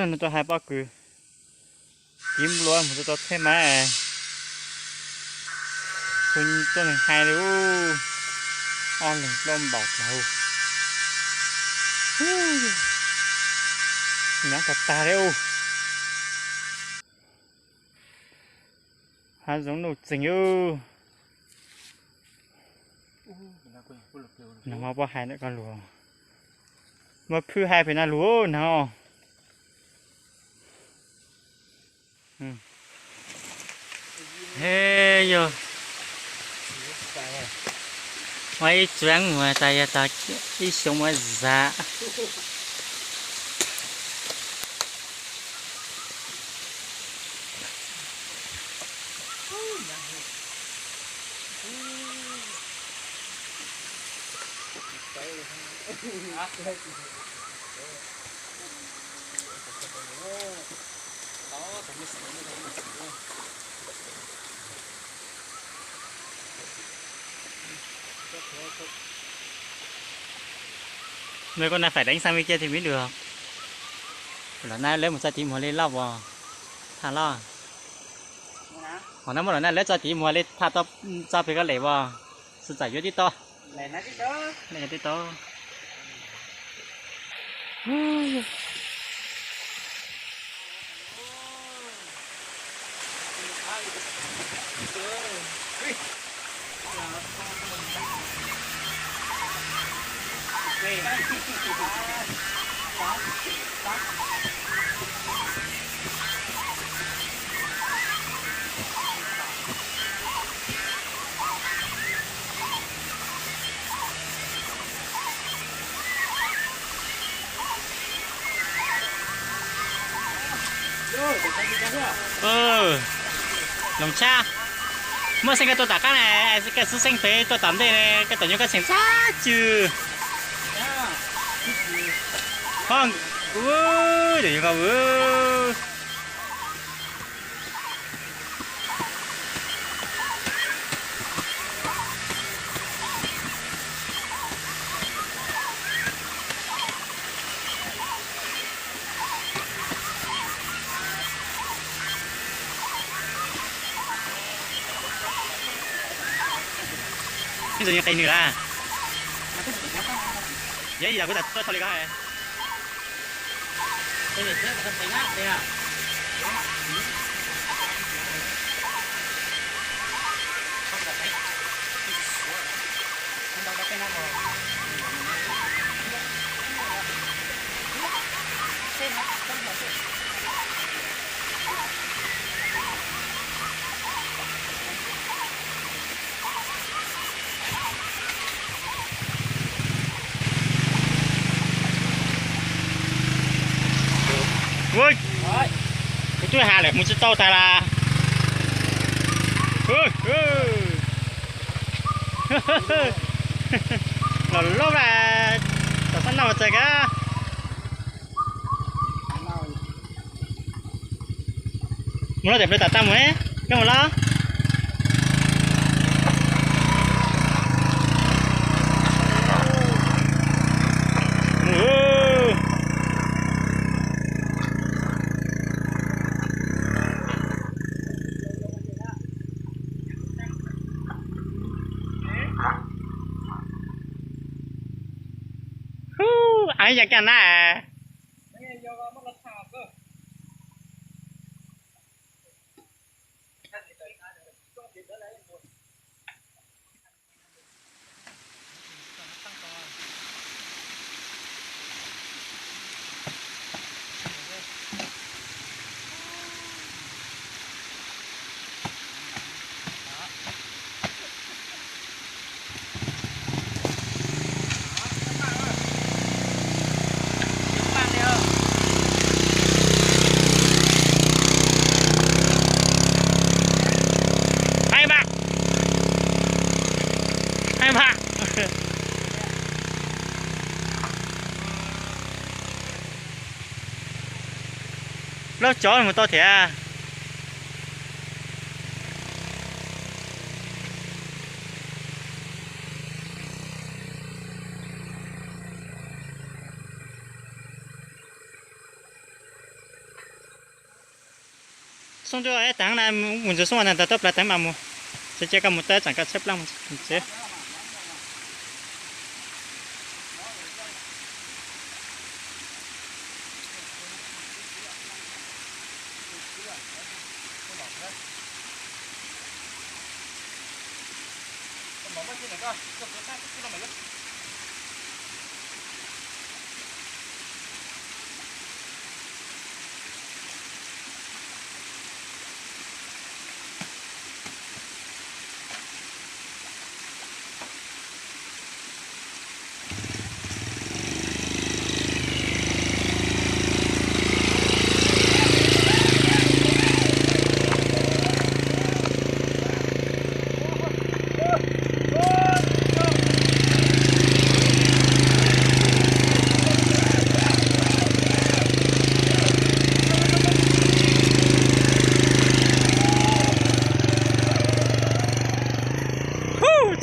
Nws tau hais pob kws, kiv nplua mus tau txhej mas, txhua tuaj neeg hais li ub, ob leeg plaub npaum tag ub, nyob tag tag li ub. Hav zoov nuj txeeg ub. Nag hmo puab hais ntawm koj lus, muab phwj hais pem nag lus nag. He yog, ua ib txuv mus tas yog tau ib xyoo muab zam. Nws kuj naj fais deev xab me kiag tis me dua. Los naj lawv mus txog tim muag li loj as, thaj loj. Hos naj muab los naj lawv txog tim muag li thaj txog pem koj lem as, xwb txawm yuav tib tau. Tib tau. Loos tshaj, muaj xeeb koj tuaj tom qab ne, koj xub xeeb pem tuaj tom ntej ne, koj tawm nyob koj tseem txhob cw. Ho, ua, yog koj ua. Ib txwm qis nws lawm. Yog ib yam kuv tas tuaj txog li ko. Kuv twb has lawm mus tsis tau tas las. Los loj las, tom xab noj txawg kab. Mus loj tias plawv tom tag mus, koj mus loj. Ub, ib yam kaj na. Hai ba, hai ba. Plaub tsov mus tau thiab. Xoob ntuj, ib taag na, mus ntxuav xoob ntag, tawm plaws teev mas mus. Tsev cia koj mus tawm tseem koj tshaj plaaj mus tsev.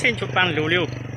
Txhij ntshuv paaj lug li.